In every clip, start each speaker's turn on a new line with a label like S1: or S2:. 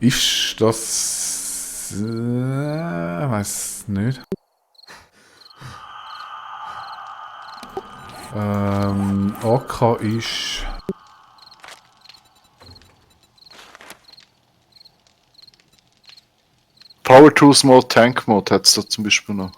S1: Ist das... weiß nicht. AK ist...
S2: Power Tools Mode, Tank Mode hat es da zum Beispiel noch.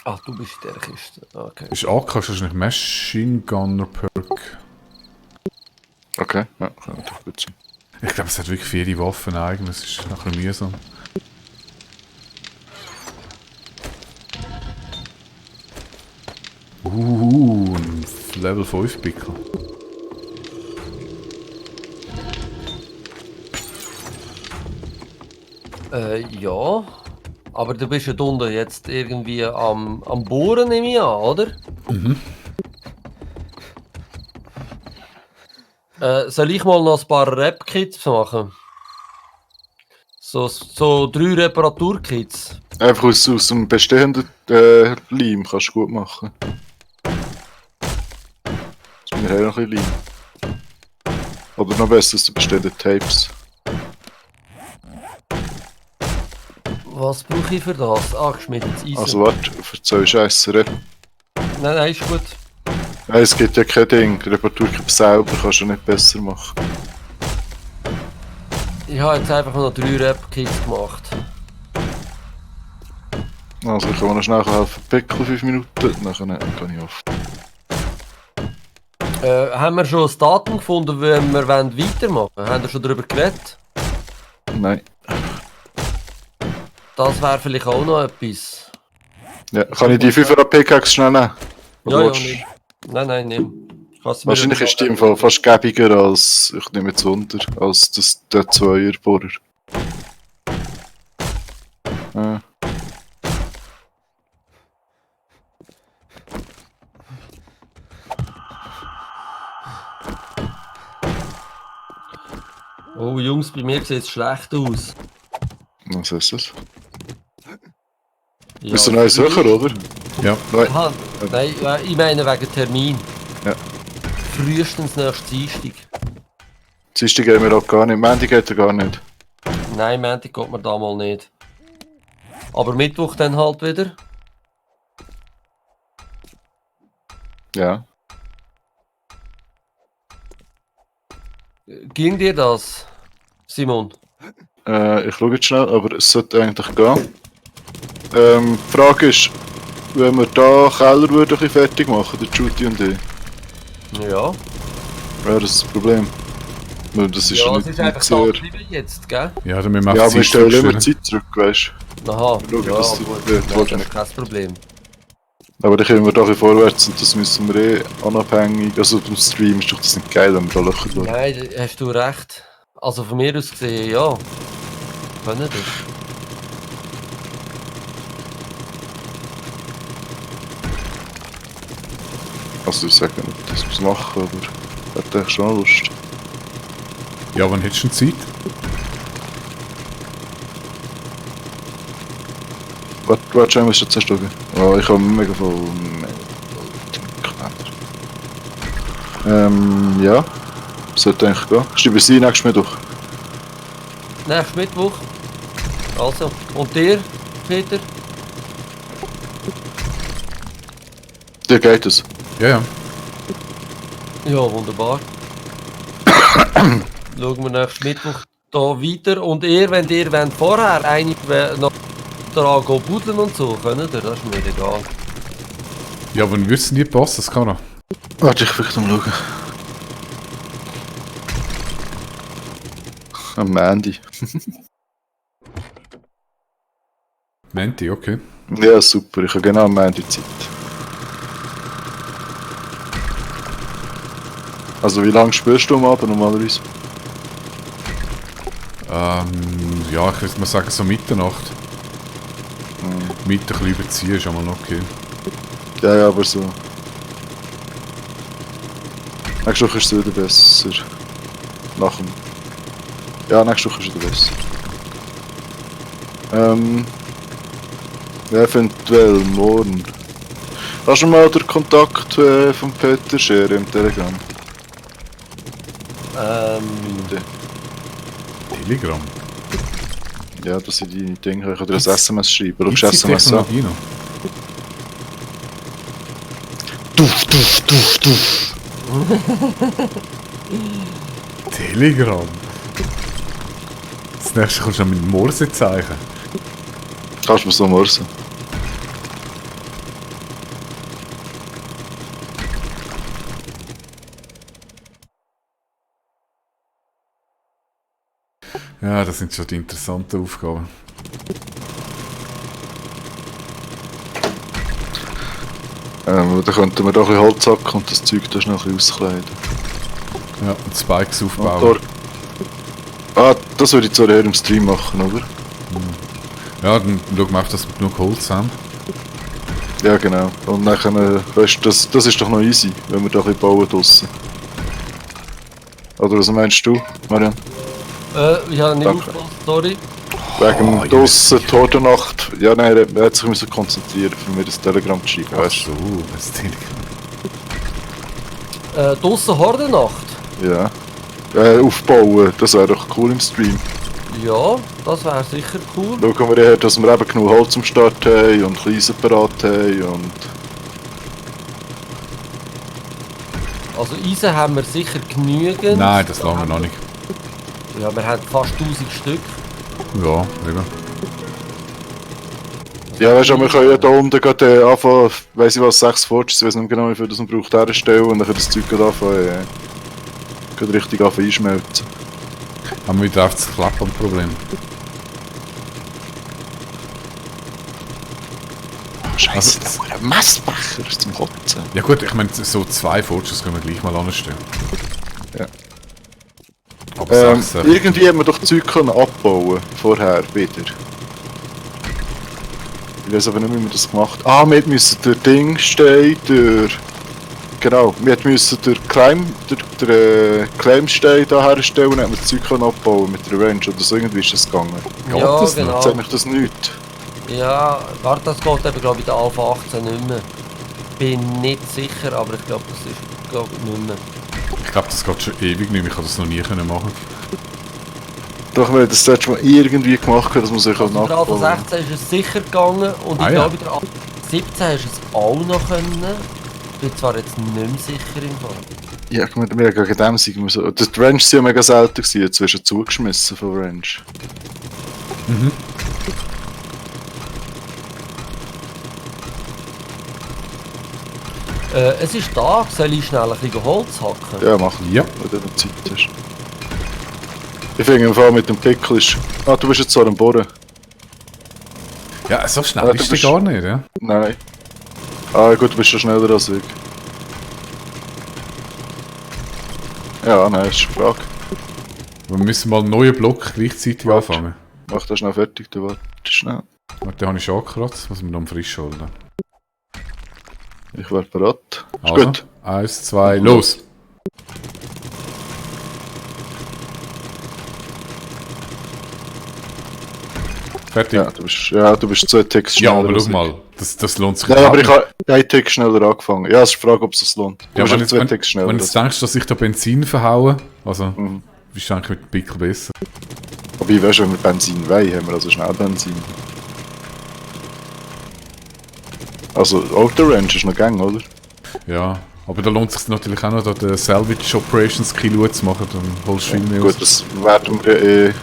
S3: Ach, du bist in der Kiste. Okay.
S1: Ist AK wahrscheinlich Machine Gunner Perk.
S2: Okay, ja, kann natürlich gut sein.
S1: Ich glaube, es hat wirklich viele Waffen eigentlich. Es ist nachher mühsam. Ein Level 5 Pickel.
S3: Ja. Aber du bist ja unten jetzt irgendwie am Bohren, nehme ich an, oder?
S1: Mhm.
S3: Soll ich mal noch ein paar Rap-Kits machen? So 3 Reparaturkits.
S2: Einfach aus dem bestehenden Leim kannst du gut machen. Wir haben noch ein bisschen Leim. Oder noch besser aus den bestehenden Tapes.
S3: Was brauche ich für das? Ah, geschmiedetes Eisen.
S2: Also warte, erzähl Scheiße, Rep.
S3: Nein, ist gut.
S2: Nein, es gibt ja kein Ding. Reparaturkit selber kannst du nicht besser machen.
S3: Ich habe jetzt einfach noch 3 Rap-Kits gemacht.
S2: Also ich kann mir noch schnell helfen. Pickel 5 Minuten, nachher kann ich auf.
S3: Haben wir schon ein Datum gefunden, wenn wir weitermachen wollen? Haben wir schon darüber geredet?
S2: Nein.
S3: Das wäre vielleicht auch noch etwas.
S2: Ja, kann ich die 5er Pickaxe schnell nehmen? Oder
S3: Ja,
S2: willst du-
S3: nicht. Nein, nimm.
S2: Wahrscheinlich ist die im Fall fast gäbiger als, ich nehme jetzt unter, als der 2er Bohrer. Ja.
S3: Oh Jungs, bei mir sieht es schlecht aus.
S2: Was ist das?
S3: Ja,
S2: Ist der neue Sucher, oder?
S1: Ja.
S2: Nein.
S3: Aha, nein, ich meine wegen Termin.
S2: Ja.
S3: Frühestens nächstes Dienstag.
S2: Dienstag gehen wir auch gar nicht, Montag geht er gar nicht.
S3: Nein, Montag geht mir da mal nicht. Aber Mittwoch dann halt wieder.
S2: Ja.
S3: Ging dir das, Simon?
S2: Ich schaue jetzt schnell, aber es sollte eigentlich gehen. Die Frage ist, wenn wir da Keller würden ein bisschen fertig machen, der Judy und ich,
S3: Ja.
S2: wäre das das Problem. Weil das ist
S3: Ja,
S2: ja
S3: es
S2: nicht,
S3: ist einfach
S2: nicht
S3: da
S2: sehr...
S3: geblieben jetzt, gell?
S1: Ja, dann müssen wir
S2: Ja,
S1: einfach
S2: aber wir
S1: Zeit
S2: stellen immer
S1: zurückstellen.
S2: Zeit zurück, weißt
S3: Aha,
S2: Schauen,
S3: ja,
S2: dass die
S3: gut.
S2: wird
S3: Nein, das
S2: wahrscheinlich.
S3: ist kein Problem.
S2: du. Aber dann kommen wir da ein bisschen vorwärts und das müssen wir unabhängig... Also beim Stream ist doch das nicht geil, wenn wir da Löcher durch.
S3: Nein, da hast du recht. Also von mir aus gesehen, ja. Können das.
S2: Also ich sage nicht, dass wir es machen, aber ich hätte eigentlich schon Lust.
S1: Ja, wann hättest du denn Zeit?
S2: Warte, schon, muss ich jetzt schauen. Oh, ich habe mega voll... Ja. Sollte eigentlich gehen. Schreibe sie nächstes Mittwoch.
S3: Nächsten Mittwoch. Also, und dir, Peter?
S2: Dir geht es.
S1: Ja, ja.
S3: Ja, wunderbar. Schauen wir nächsten Mittwoch da weiter. Und ihr, wenn ihr wollt, vorher einig noch daran gehen buddeln und so, könnt ihr, das ist mir egal.
S1: Ja, wann würdest du nie passen, das kann er.
S2: Warte, ich will mal schauen. Am Mandy.
S1: Menti, okay.
S2: Ja, super. Ich habe genau am Mandy Zeit. Also wie lange spielst du am Abend normalerweise?
S1: Ja, ich würde mal sagen so Mitternacht. Mit ein bisschen überziehen ist einmal noch okay.
S2: Ja, aber so. Nächste Woche ist es wieder besser. Nach dem... Ja, nächste Woche ist es wieder besser. Ja, eventuell morgen. Kannst du mal den Kontakt von Peter share im Telegram?
S1: Telegram?
S2: Ja, das sind die Dinge. Ich kann dir ein SMS schreiben. Schau SMS an.
S1: Technologie noch?
S2: Tuff.
S1: Telegram? Das nächste kommst du noch mit Morsezeichen.
S2: Kannst du mir so morsen?
S1: Ja, das sind schon die interessanten Aufgaben.
S2: Da könnten wir doch ein bisschen Holz hacken und das Zeug da schnell ein bisschen auskleiden.
S1: Ja, und Spikes
S2: Und
S1: aufbauen.
S2: das würde ich zwar eher im Stream machen, oder?
S1: Ja, dann schauen wir auf, dass wir genug Holz haben.
S2: Ja, genau. Und dann, weißt du, das ist doch noch easy, wenn wir da ein bisschen bauen draussen. Oder was meinst du, Marian?
S3: Ich habe nicht
S2: Danke.
S3: aufgepasst, sorry.
S2: Wegen
S1: ja,
S2: draussen, Totennacht. Ja, nein, er hat sich müssen konzentrieren, für mir das Telegram zu schreiben,
S1: Ach
S2: weißt
S1: so, das Telegram.
S3: Draussen Hordennacht.
S2: du? Ja. Aufbauen, das wäre doch cool im Stream.
S3: Ja, das wäre sicher cool.
S2: Schauen wir her, dass wir eben genug Holz zum Start haben und Kleise parat haben und...
S3: Also Eisen haben wir sicher genügend.
S1: Nein, das lange noch nicht.
S3: Ja, wir haben fast 1000 Stück.
S1: Ja, eben.
S2: Ja, weißt du, wir können ja da unten gerade anfangen, weiss ich was, 6 Forges, ich weiß nicht genau, wie viel das man braucht, herstellen und dann das Zeug gerade anfangen, gerade richtig anfangen einschmelzen.
S1: Haben wir wieder auf das Klappern-Problem.
S2: Scheiße, da war ein Messbecher zum Kotzen.
S1: Ja gut, ich meine, so 2 Forges können wir gleich mal anstellen.
S2: Ja.
S1: Aber 6,
S2: Irgendwie haben wir doch Zeug können abbauen vorher wieder. Ich weiß aber nicht, wie wir das gemacht haben. Wir müssen der Ding stehen, genau, wir müssen der Claimstein da herstellen und dann haben wir das Zeug können abbauen mit der Range oder so, irgendwie ist das gegangen.
S1: Geht
S3: Ja,
S1: das noch?
S3: genau.
S2: Sagt mich das nicht.
S3: Ja, warte, das geht eben, glaube ich, in der Alpha 18 nicht mehr. Bin nicht sicher, aber ich glaube, das ist, glaube ich, nicht mehr.
S1: ich glaube, das geht schon ewig nicht. Ich habe das noch nie können machen.
S2: Doch, wir haben das letzte Mal irgendwie gemacht, dass man sich
S3: Also in der Alpha
S2: nachbauen.
S3: 16 ist es sicher gegangen und ich
S1: Ah,
S3: glaube, in der Alpha 17 hast du es auch noch können. Ich bin zwar jetzt nicht mehr sicher im Fall.
S2: Ja, wir haben gegen dem sein müssen. Die Range sind ja mega selten gewesen, jetzt wirst du zugeschmissen von Range.
S3: Es ist da, soll ich schnell ein bisschen Holz hacken?
S2: Ja, mach.
S1: Ja.
S2: Wenn du Zeit hast. Ich finde im Fall mit dem Pickel ist... Ah, du bist jetzt so am Bohren.
S1: Ja, so schnell
S2: Ja, du
S1: ist der
S2: bist-
S1: gar nicht, ja?
S2: Nein. Ah, gut, du bist schon schneller als ich. Ja, nein, ist eine Frage.
S1: Wir müssen mal einen neuen Block gleichzeitig
S2: Warte.
S1: anfangen.
S2: Mach das schnell fertig, du warte schnell.
S1: Warte, den habe ich schon angekratzt, muss man noch frisch holen.
S2: Ich wäre bereit. Ist
S1: Also,
S2: gut.
S1: 1, 2, los! Fertig.
S2: Ja, du bist 2 Ticks
S1: Ja,
S2: schneller.
S1: aber
S2: als
S1: schau mal, das lohnt sich
S2: Ja, aber ich
S1: überhaupt
S2: habe einen Tick schneller angefangen. Ja, es ist die Frage, ob es lohnt. Du
S1: Ja,
S2: bist
S1: wenn,
S2: jetzt
S1: jetzt,
S2: 2
S1: wenn,
S2: Ticks schneller.
S1: wenn du jetzt denkst, dass ich da Benzin verhaue, also,
S2: Mhm.
S1: bist du eigentlich mit dem Pickel besser.
S2: Wobei, weißt du, wenn wir Benzin wollen, haben wir also schnell Benzin. Also, Auto-Range ist noch gang, oder?
S1: Ja, aber da lohnt es sich natürlich auch noch, da den Salvage Operations Kilo zu machen, dann holst du viel mehr
S2: Gut,
S1: raus.
S2: das werden wir ja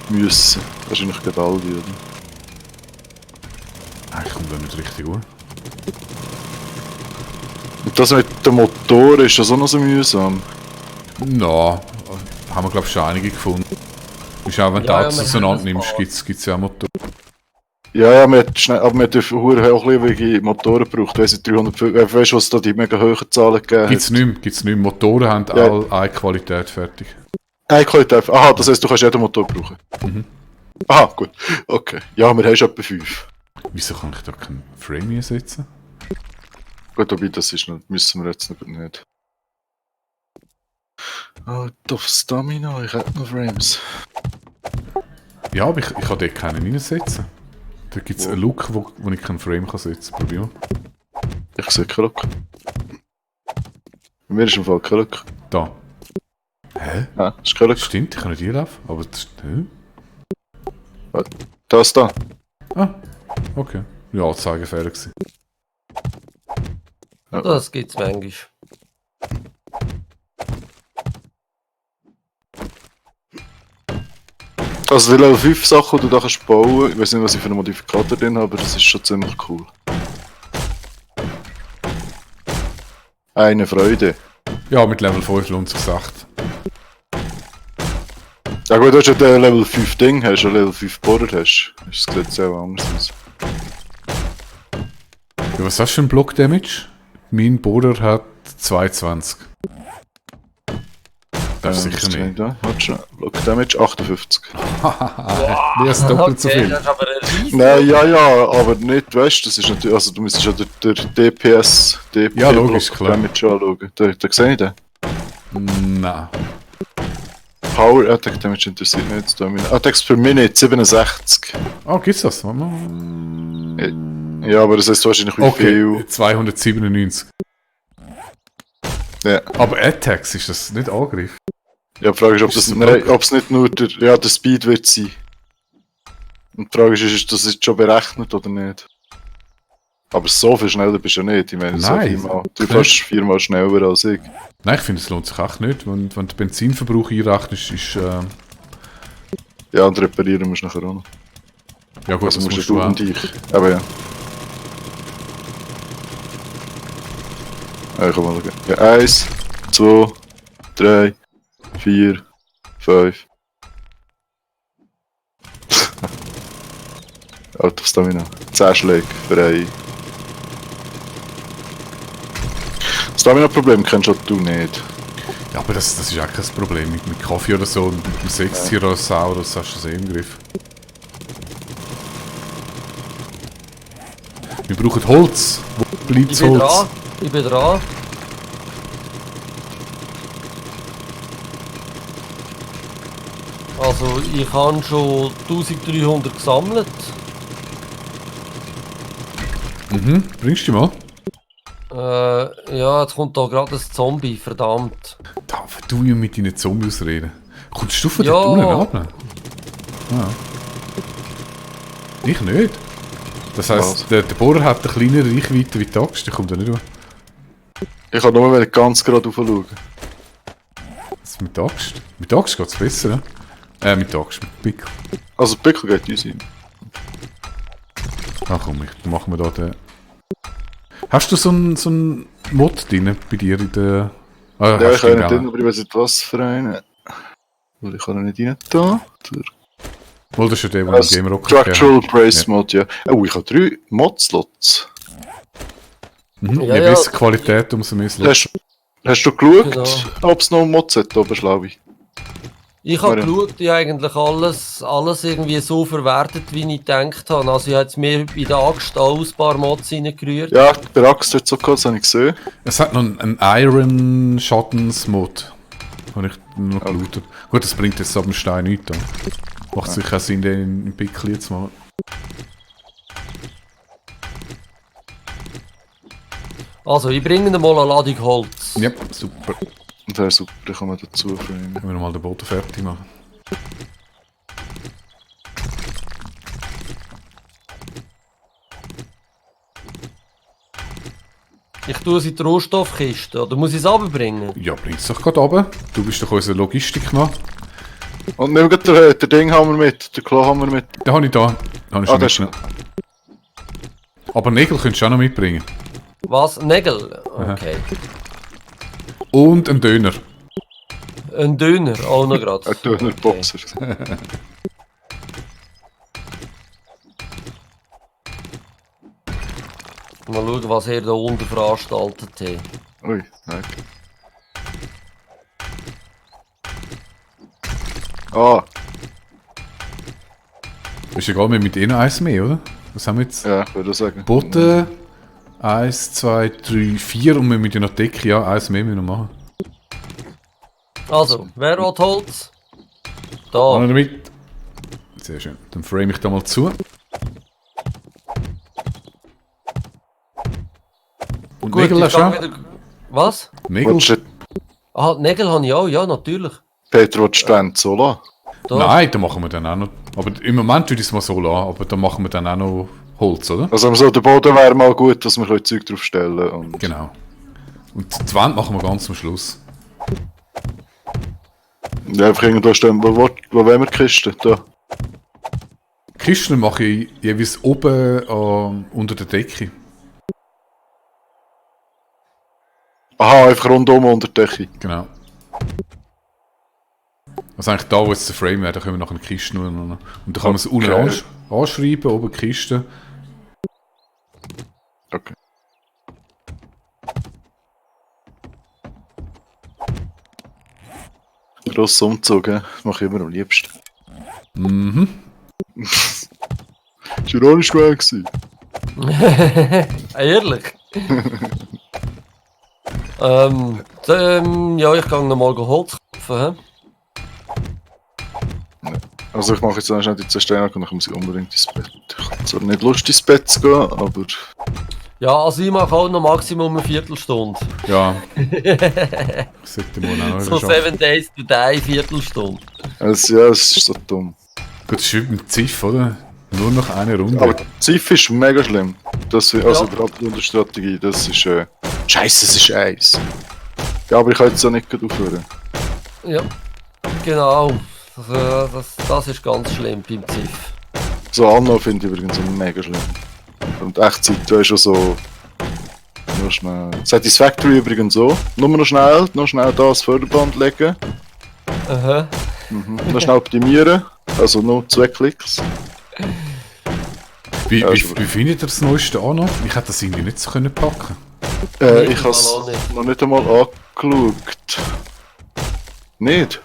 S2: müssen. Wahrscheinlich gerade alle, oder?
S1: Eigentlich kommt das nicht richtig gut.
S2: Und das mit dem Motor ist das auch noch so mühsam.
S1: Na, haben wir glaube ich schon einige gefunden. Ist auch, wenn du
S3: Ja, ja,
S1: Autos
S3: wir
S1: auseinander
S3: haben
S1: nimmst,
S3: das
S1: gibt's ja auch Motor.
S2: Ja, man hat schnell, aber man hat verdammt hochlevelige Motoren gebraucht. Weiss ich, 300, weißt du, was da die mega hohen Zahlen gegeben hat?
S1: Gibt's nicht mehr. Motoren haben
S2: Ja.
S1: alle eine Qualität fertig.
S2: Qualität. Aha, das heisst, du kannst jeden Motor brauchen.
S1: Mhm.
S2: Aha, gut. Okay. Ja, wir haben schon etwa 5.
S1: Wieso kann ich da keinen Frame einsetzen?
S2: Gut, wobei das ist noch, müssen wir jetzt nicht. Ah, auf Stamina, ich hätte noch Frames.
S1: Ja, aber ich kann dort keinen reinsetzen. Da gibt's einen Look, wo ich keinen Frame kann setzen kann. Probier mal.
S2: Ich sehe keine Lücke. Bei mir ist im Fall keine Lücke.
S1: Da. Hä?
S2: Ja, ist keine Lücke.
S1: Stimmt, ich kann nicht hier laufen. Aber das... Hä?
S2: Das da.
S1: Ah, okay. Ja, Anzeigefehler gewesen.
S2: Ja.
S3: Das gibt's manchmal.
S2: Also die Level 5 Sachen, die du da kannst bauen, ich weiß nicht, was ich für einen Modifikator drin habe, aber das ist schon ziemlich cool. Eine Freude.
S1: Ja, mit Level 5 lohnt sich echt.
S2: Ja gut, du hast ja den Level 5 Ding, hast du Level 5 Bohrer hast. Das sieht jetzt auch anders aus.
S1: Ja, was hast du für ein Block-Damage? Mein Bohrer hat 22. Das ist sicher nicht.
S2: Da. Warte schon. Block Damage 58.
S1: Haha, nee, ist doppelt so
S3: Okay,
S1: viel.
S3: das ist aber ein riesen...
S2: Nein, ja, aber nicht, weißt du, das ist natürlich, also du müsstest ja der DPS, DP
S1: Ja, logisch,
S2: Block
S1: klar.
S2: Damage anschauen. Da sehe ich den.
S1: Nein.
S2: Power Attack Damage interessiert mich jetzt. Attacks per Minute 67.
S1: Oh, gibt's das? Warte mal.
S2: Ja, aber das heißt wahrscheinlich wie
S1: Okay,
S2: viel.
S1: 297.
S2: Ja.
S1: Aber Attacks, ist das nicht Angriff?
S2: Ja, die Frage ist, ob
S1: Ist
S2: das
S1: es ein
S2: nein,
S1: Block?
S2: ob es nicht nur der Speed wird sein. Und die Frage ist das jetzt schon berechnet oder nicht? Aber so viel schneller bist du ja nicht. Ich meine, so
S1: Nein.
S2: viermal, du fährst 4-mal schneller als ich.
S1: Nein, ich finde, es lohnt sich echt nicht. Wenn du den Benzinverbrauch einrechnest, ist...
S2: Ja, und reparieren musst du nachher auch noch.
S1: ja gut,
S2: Also
S1: das
S2: musst
S1: musst
S2: du
S1: du auch.
S2: und ich. Aber ja. Ja, ich kann mal schauen. Ja, 1, 2, 3, 4, 5. Out of Stamina. 10 Schläge für ein. Stamina-Problem kennst du nicht.
S1: Ja, aber das ist auch kein Problem. Mit Kaffee oder so, mit dem 6 Tyrannosaurus hast du das eh im Griff. Wir brauchen Holz. Wo bleibt
S3: Ich
S1: das
S3: bin
S1: Holz?
S3: dran. Ich bin dran. Also, ich habe schon 1300 gesammelt.
S1: Mhm, bringst du die mal?
S3: Ja, jetzt kommt da gerade ein Zombie, verdammt.
S1: Darf du ja mit deinen Zombies reden? Kommst du von
S3: Ja.
S1: dort unten runter? Ah. Ich nicht. Das heisst, der Bohrer hat eine kleinere Reichweite wie die Axt, der kommt da nicht hoch.
S2: Ich kann nur ganz gerade raufschauen.
S1: Das mit der Axt? Mit der Axt geht es besser, ne? Mit der Axt, mit Pickel.
S2: Also Pickel geht easy.
S1: Ach komm, dann machen wir da den... Hast du so einen Mod drin bei dir in der... Ah,
S2: Ja, ich
S1: hast du
S2: kann
S1: ihn
S2: nicht
S1: auch.
S2: drin, aber ich weiß nicht was für einen. Weil ich kann ihn nicht rein da.
S1: Wohl, das ist ja der, der Game Rocket
S2: Structural Brace Mod, ja. Oh, ich habe 3 Mod-Slots.
S1: Mhm.
S3: Ja,
S1: Je
S3: ja.
S1: besser Qualität, umso mehr Slots.
S2: Hast du geschaut,
S3: Genau.
S2: ob es noch ein Mod-Set oben Schlaui?
S3: Ich habe
S2: Marian.
S3: geschaut, ich eigentlich alles irgendwie so verwertet, wie ich gedacht habe. Also ich habe jetzt mir bei der Axt auch ein paar Mods reingerührt.
S2: Ja, bei Axt hat es so gehabt, das habe ich gesehen.
S1: Es hat noch einen Iron Schattens Mod. Habe ich noch gelootet. Gut, das bringt jetzt ab dem Stein nichts. Da. Macht sicher auch Sinn, den im Pickel jetzt mal.
S3: Also ich bringe mal eine Ladung Holz.
S1: Ja, super.
S2: Und das wäre super, dann kann man dazu framen.
S1: Wenn wir noch mal den Boden fertig machen.
S2: Äh,
S3: Ich tue es in die Rohstoffkiste, oder muss ich es runterbringen?
S1: Ja, bring's doch gerade runter. Du bist doch unser Logistikmann.
S2: Und nimm gerade den Dinghammer mit, den Klohammer mit.
S1: Den habe ich da. Den habe ich schon
S2: Ah, das ist
S1: mitgenommen. Aber Nägel könntest du auch noch mitbringen.
S3: Was? Nägel? Okay.
S1: Und einen Döner.
S3: Ein Döner, auch noch gerade.
S2: Ein Döner Boxer.
S3: Mal schauen, was er da unten veranstaltet hat.
S2: Ui, nein. Ah,
S1: Ist egal, wir mit ihnen eins mehr, oder? Was haben wir jetzt?
S2: ja, ich würde sagen.
S1: Boden. 1, 2, 3, 4 und wir müssen ja noch Decke. Ja, eins mehr müssen wir noch machen.
S3: Also, wer will Holz?
S1: Alle
S3: Da.
S1: damit. Sehr schön. Dann frame ich da mal zu. Und
S3: Gut,
S1: Nägel
S3: ich
S1: hast du
S3: gang
S1: auch?
S3: wieder... Was?
S1: Nägel?
S2: Willst du,
S3: Ah, die Nägel habe ich auch, ja, natürlich.
S2: Peter, willst du die Wände so lassen?
S3: Da.
S1: Nein, dann machen wir dann auch noch. Aber im Moment würde ich es mal so lassen, aber dann machen wir dann auch noch Holz, oder?
S2: Also so, der Boden wäre mal gut, dass wir Zeug drauf stellen können.
S1: Genau. Und die Wand machen wir ganz am Schluss.
S2: Ja, einfach irgendwo stehen. Wo wollen wir die Kiste? Da.
S1: Kisten mache ich jeweils oben unter der Decke.
S2: Aha, einfach rundum unter die Decke.
S1: Genau. Also eigentlich da, wo jetzt der Frame wäre, da können wir noch eine Kiste nur noch. Und da kann man es unten
S2: Okay.
S1: anschreiben, oben Kiste.
S2: Okay. Grosser Umzug, das mache ich immer am liebsten.
S1: Mhm.
S2: Das war auch nicht schwer gewesen.
S3: Ehrlich? Ja, ich gehe nochmal Holz kaufen.
S2: Also ich mache jetzt noch schnell die 2 Steine und dann muss ich unbedingt ins Bett. Ich habe zwar nicht Lust ins Bett zu gehen, aber...
S3: Ja, also ich mache auch noch Maximum eine Viertelstunde.
S1: Ja. Ich sollte mal auch noch
S3: So
S1: schaffen.
S3: 7 Days to Die, Viertelstunde.
S2: Es ist so dumm.
S1: Gut, das ist wie mit Ziff, oder? Nur noch eine Runde.
S2: Aber Ziff ist mega schlimm. Das, also
S3: Ja.
S2: überhaupt in der Strategie, das ist... Scheiße, es ist Eis. Ja, aber ich kann jetzt auch nicht gleich aufhören.
S3: Ja, genau. Das ist ganz schlimm beim Ziff.
S2: So Anno finde ich übrigens auch mega schlimm. Und Echtzeit, du hast schon so... Nur schnell... Satisfactory übrigens so. Nur noch schnell das Förderband legen.
S3: Aha.
S2: Noch schnell optimieren. Also nur 2 Klicks.
S1: Wie
S2: ist gut.
S1: findet ihr das Neueste auch noch? Ich hätte das irgendwie nicht so können packen.
S2: Ich habe es
S3: auch nicht.
S2: noch nicht einmal angeschaut. Nicht?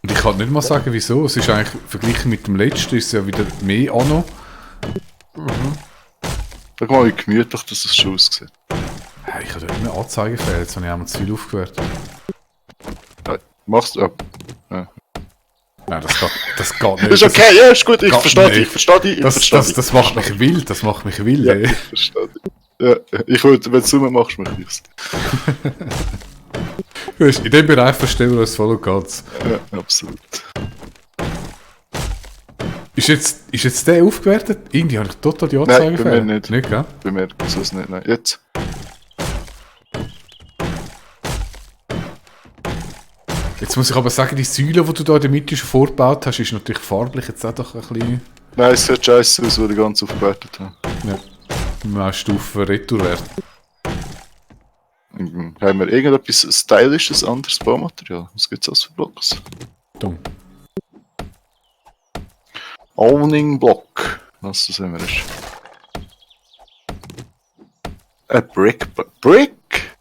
S1: Und ich kann nicht mal sagen, wieso. Es ist eigentlich, verglichen mit dem letzten, ist es ja wieder mehr auch noch.
S2: Schau mal, wie gemütlich das schon aussieht.
S1: Ja, ich habe dort eine Anzeige fehlen, jetzt habe ich einmal zu viel aufgehört.
S2: Machst du? Ja.
S1: Nein, das geht nicht.
S2: Ist okay, ja, ist gut, ich
S1: Geht
S2: verstehe dich,
S1: nicht.
S2: ich verstehe dich, ich
S1: Das,
S2: verstehe
S1: das,
S2: dich.
S1: das macht mich wild, das macht mich wild.
S2: Ja,
S1: Ey.
S2: ich verstehe dich. Ja, ich würde, wenn du es machst, mache ich es.
S1: Du weißt, in dem Bereich verstehen wir uns voll und ganz.
S2: Ja, absolut.
S1: Ist jetzt der aufgewertet? Irgendwie habe ich total die Anzeige
S2: Nein, bei mir
S1: fehlen.
S2: nicht.
S1: Nicht, gell?
S2: Bei mir ist es nicht, nein. Jetzt?
S1: Jetzt muss ich aber sagen, die Säule, die du da in der Mitte schon vorgebaut hast, ist natürlich farblich jetzt auch doch ein bisschen...
S2: Nein, es sieht scheiße aus, weil ich ganz aufgewertet habe.
S1: Ja, mehr Stufen Retourwert.
S2: Haben wir irgendetwas Stylisches, anderes Baumaterial? Was gibt es als für Blocks?
S1: Dumm.
S2: Owning Block. Was das haben wir ist? Ein Brick?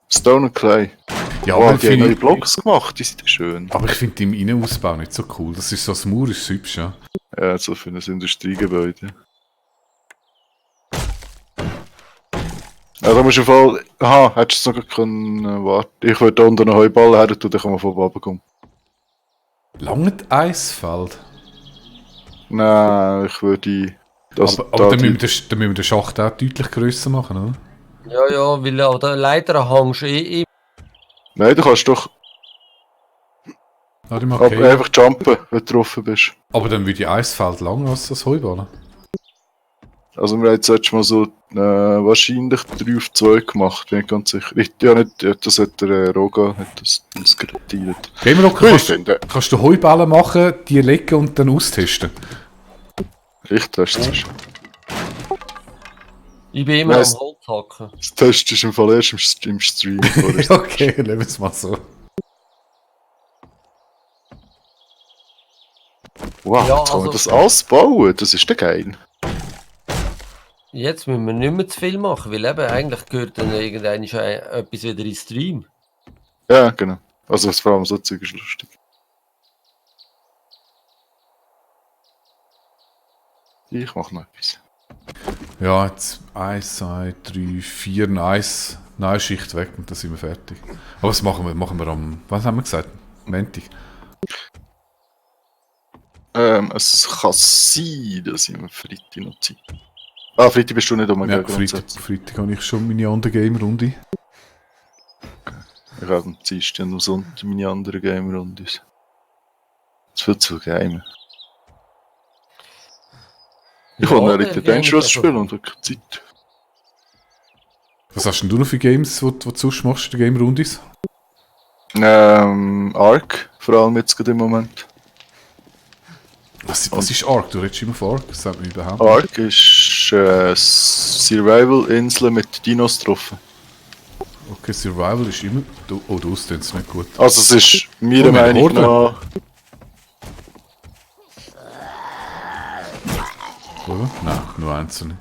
S2: Stone and Clay.
S1: Ja,
S2: Oh,
S1: aber
S2: die haben neue
S1: ich
S2: Blocks gemacht, die sind schön.
S1: aber ich finde im Innenausbau nicht so cool. Das ist so ein Mauer, ist hübsch, ja.
S2: Ja, so für ein Industriegebäude. Ja, da musst du voll... Aha, hättest du sogar können warten. Ich würde da unten einen Heuball her tun, dann kann man von oben kommen.
S1: Lange Eisfeld.
S2: Nein, ich würde... Das,
S1: Aber dann müssen wir den Schacht auch deutlich grösser machen, oder?
S3: Ja, weil an der Leiter hängst du eh
S2: Nein, du kannst doch
S1: Warte mal,
S2: aber
S1: okay.
S2: einfach jumpen, wenn du drauf bist.
S1: Aber dann würde die Eisfeld lang als das Heuballen.
S2: Also wir haben jetzt letztes Mal so wahrscheinlich 3 auf 2 gemacht, bin ich ganz sicher. Ja, nicht, ja, das hat der Roga hat das skriptiert.
S1: Gehen wir noch,
S2: Ich finde,
S1: kannst du Heuballen machen, die legen und dann austesten?
S2: ich teste es.
S3: Ich bin immer
S2: Nice.
S3: am Holz hacken.
S2: Das Test ist im Fall erst im Stream.
S1: Okay, nehmen wir es mal so.
S2: Wow,
S3: Ja,
S2: jetzt kann man
S3: also-
S2: das alles bauen, das ist doch geil.
S3: Jetzt müssen wir nicht mehr zu viel machen, weil eben eigentlich gehört dann irgendwann schon etwas wieder in den Stream.
S2: Ja, genau. Also vor allem so Zeug ist lustig. Ich mach noch etwas.
S1: Ja, jetzt 1, 2, 3, 4, nice. Neue Schicht weg und dann sind wir fertig. Aber was machen wir am, was haben wir gesagt? Montag.
S2: Es kann sein, dass ich am Freitag noch Zeit Ah, Freitag bist du nicht
S1: Ja,
S2: umgegangen.
S1: Freitag habe ich schon meine andere Game-Runde.
S2: Ich habe am Dienstag und am Sonntag meine anderen Game-Rundes. Das wird zu game. Ich
S3: Ja,
S2: will noch
S3: der
S2: Red Dead
S3: Game
S2: Dangerous
S3: ist also-
S2: spielen und habe keine Zeit.
S1: Was hast denn du noch für Games, die du sonst machst, die Game-Rundis?
S2: Ark, vor allem jetzt gerade im Moment.
S1: Was ist Ark? Du redest immer von Ark, das sagt mir überhaupt
S2: Ark ist Survival-Insel mit Dinos drauf.
S1: nicht. Okay, Survival ist immer... Oh, du ausdehnst es nicht gut.
S2: Also es ist meiner
S1: Oh, wir haben
S2: Meinung
S1: Horde.
S2: nach...
S1: Oder? Nein, nur einzelne.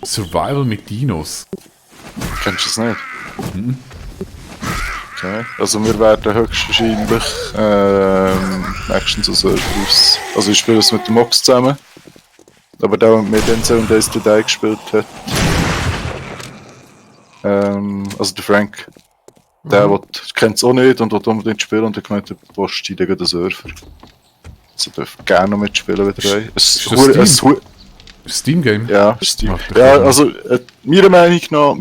S1: Survival mit Dinos.
S2: Kennst du das nicht? Okay. Also wir werden höchstwahrscheinlich nächstens so Servers... Also ich spiele es mit dem Mox zusammen. Aber der, der mit den 7 Days to Die gespielt hat... also der Frank. Der kennt es auch nicht und will unbedingt spielen und hat gemeint, der postet gegen den Server. Also dürfen gerne noch mitspielen wieder rein.
S1: Ist das Steam? Steam-Game?
S2: Ja, Steam.
S1: Ach, der
S2: Ja,
S1: kann-
S2: also meiner Meinung nach...